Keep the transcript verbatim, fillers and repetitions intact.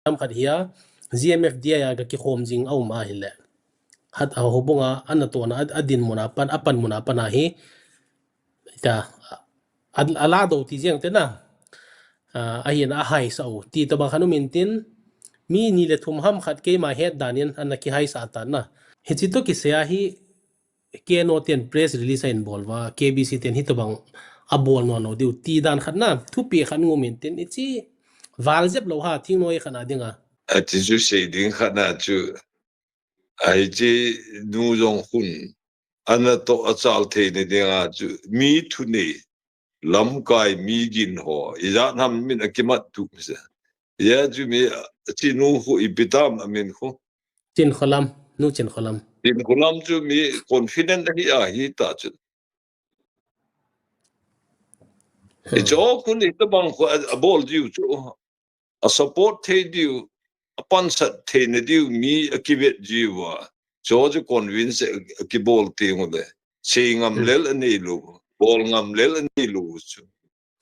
Tam khat hi a, G M F D I a ka kikhom jing a um a hile. Hat a hobunga, ana tona, a, a din muna pan, a pan muna pan a hi. Ta, a, a la do ti jeng te na. A, a hin a hai sa u. Ti to bang khan um in tin, mi ni le thum ham khat keima het dan in, ana ki hai sa ta na. Hichi to ki se a hi, K N O ten press release a in bol va, K B C ten hi to bang a bol no no diu. Ti dan khat na, thupi khat ngum in tin, ichi val jep lo ha, thing noi khat na ding a. A ti chu sei ding khat na chu, Ai chi nu jong khun, ana to a chal thei ni dinga chu, mi thu nei, lamkai mi gin ho, ijat ham min a kimat tu se. Ya chu mi, chi nu khu ipi tam a min khu. Chin Kholam, nu Chin Kholam. Chin Kholam chu mi confident hi a hi ta chu. I cho khun i tabang khu a, a bol diu chu. A support thei diu, a pansat thei na diu, mi a kivet diu a. Cho chu convince a kibol ti ngu le. Sei ngam lel a nei lo, bol ngam lel a nei lo chu.